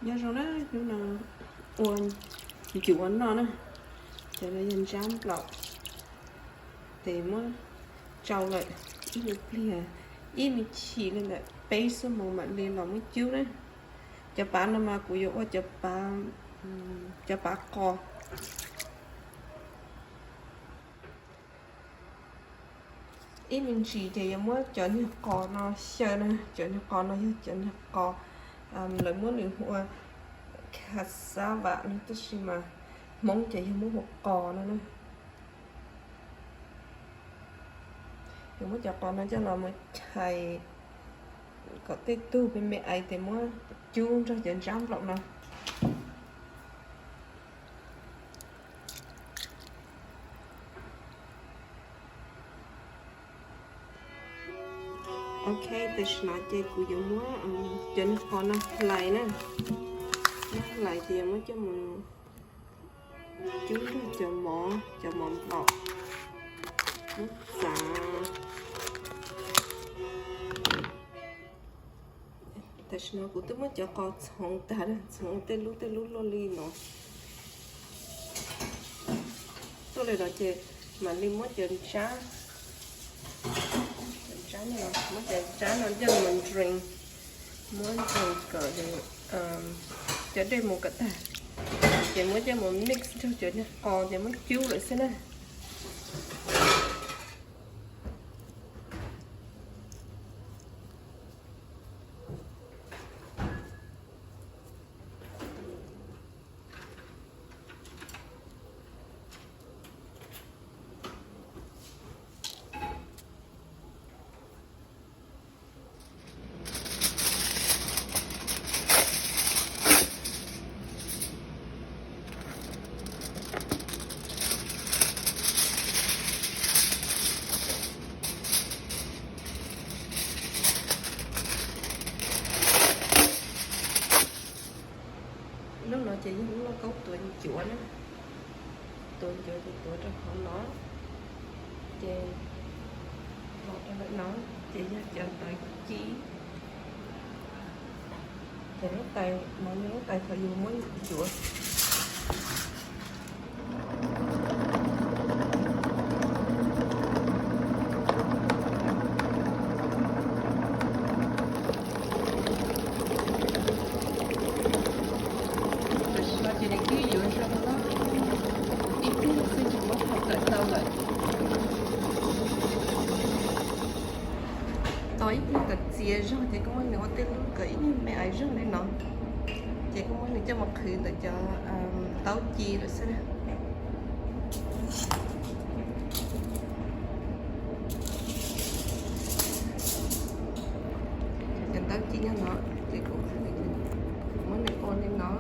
Nyob zoo na, hnub no ua ncuav noj na. Cov no yog ntsab nplaum, ces muab tsau lawm ib me pliag, ib me chim li ntawm peb xuab moos mam li los muab cub na. Cov pav no mas kuv yuav ua cov pav, cov pav qos. Ib me ntsis ces yuav muab cov niag qos no xyaw na, cov niag qos no yog cov niag qos lawv muab nws hu ua cassava no, tab sis mas Hmoob ces yog muab hu qos no na. Yuav muab cov qos no coj los mus chais kom tej tug me me aiv ces muab cub nrog cov ntsab nplaum no. Ok, tam sim no ces kuv yuav muab cov niag qos no hlais na, muab hlais ces yuav muab coj mus cub nrog cov mov, cov mov nplaum, muab txav. Tam sim no kuv twb muab cov qos txhoov tag, txhoov tej lub tej lub luaj li no. Tuaj li no ces mam li muab cov ntsab, muab cov ntsab no coj mus drain, muab drain kom cov dej mus kom tag, ces muab coj mus mix nrog cov niag qos ces muab cub lawm xwb na. Lub no ces yog lub lauj kaub tuav ncuav na. Tuav ncuav ces tuav rau hauv no, ces los rau ntawm no, ces yog cov ntawv ci. Ces lub tais no yog lub tais thaum yus muab ncuav. Tam sim no ces nws twb yuav zoo lawm, ib pliag xwb ces muab thaum tawm tau lawm. Tos ib pliag kom txias zog ces kuv muab nws ua tej lub kom ib nyuag me aiv zog li no, ces kuv muab nws coj mus qhwv ntawm cov ntaub ci lawm xwb na. Cov ntaub ci nyob no, ces kuv muab nws ua li no,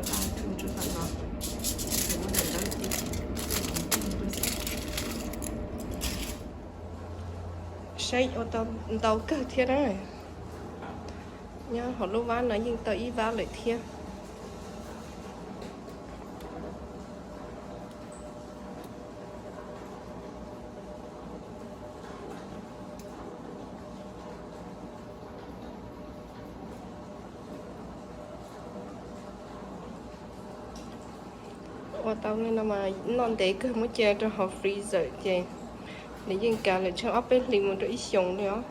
a rau tom no, ces muab cov ntaub ci. Saib ua tau ntau kawg thiab na. Nyob hauv lub vab no yeej tau ib vab lawm thiab. Ua tau li no mas noj ntev kawg, muab cia rau hauv freezer ces nws yeej kav lawm tsheej ob peb hlis mus rau ib xyoos li os.